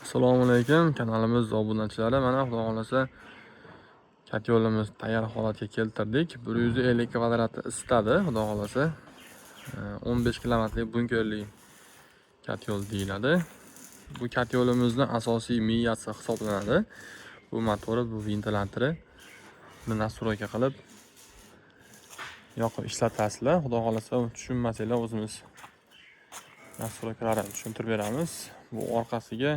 Assalomu alaykum, kanalimiz obunachilari. Mana, xudo xohlasa, kotelimiz tayyor holatga keltirdik. 150 kvadratni isitadi, xudo xohlasa. 15 kilovatli bunkerli kotel deyiladi. Bu kotelimizni asosiy miyasi hisoblanadi. Bu motori, bu ventilyatori. Buni настройка qilib yoqib ishlatasizlar. Xudo xohlasa, tushunmasanglar, o'zimiz настройка larini tushuntirib beramiz. Bu orqasiga,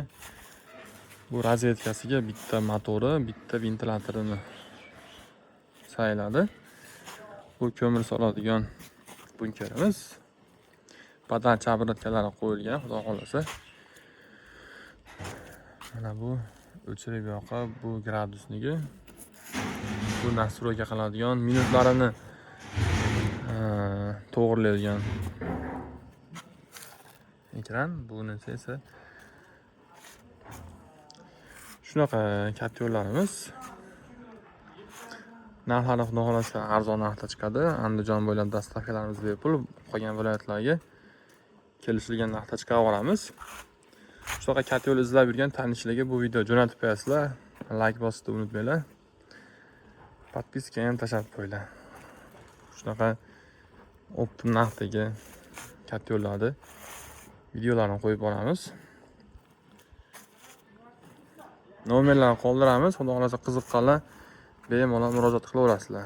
bu rozetkasiga bitta motori, bitta ventilyatorini sayiladi. Bu ko'mir soladigan bunkerimiz. Подача обратка lari qo'yilgan, xudo xohlasa. Mana bu o'chirib yoqib, bu градусник i. Bu настройка qiladigan, minutlarini to'g'rilaydigan ekran. Bunisi esa shunaqa kotellarimiz. Narxlari, xudo xohlasa, arzon narxda chiqadi. Andijon bo'ylab доставка larimiz bepul, qolgan viloyatlarga kelishilgan narxda chiqarib yuboramiz. Shunaqa kotel izlab yurgan tanishlarga bu video jo'natib qo'yasizlar. Layk bosishni unutmanglar. Подписка ham tashlab qo'yinglar. Shunaqa оптом narxdagi kotellarni videolarini qo'yib boramiz. Nomerlarni qoldiramiz. Xudo xohlasa, qiziqqanlar bemalol murojaat qilaverasizlar.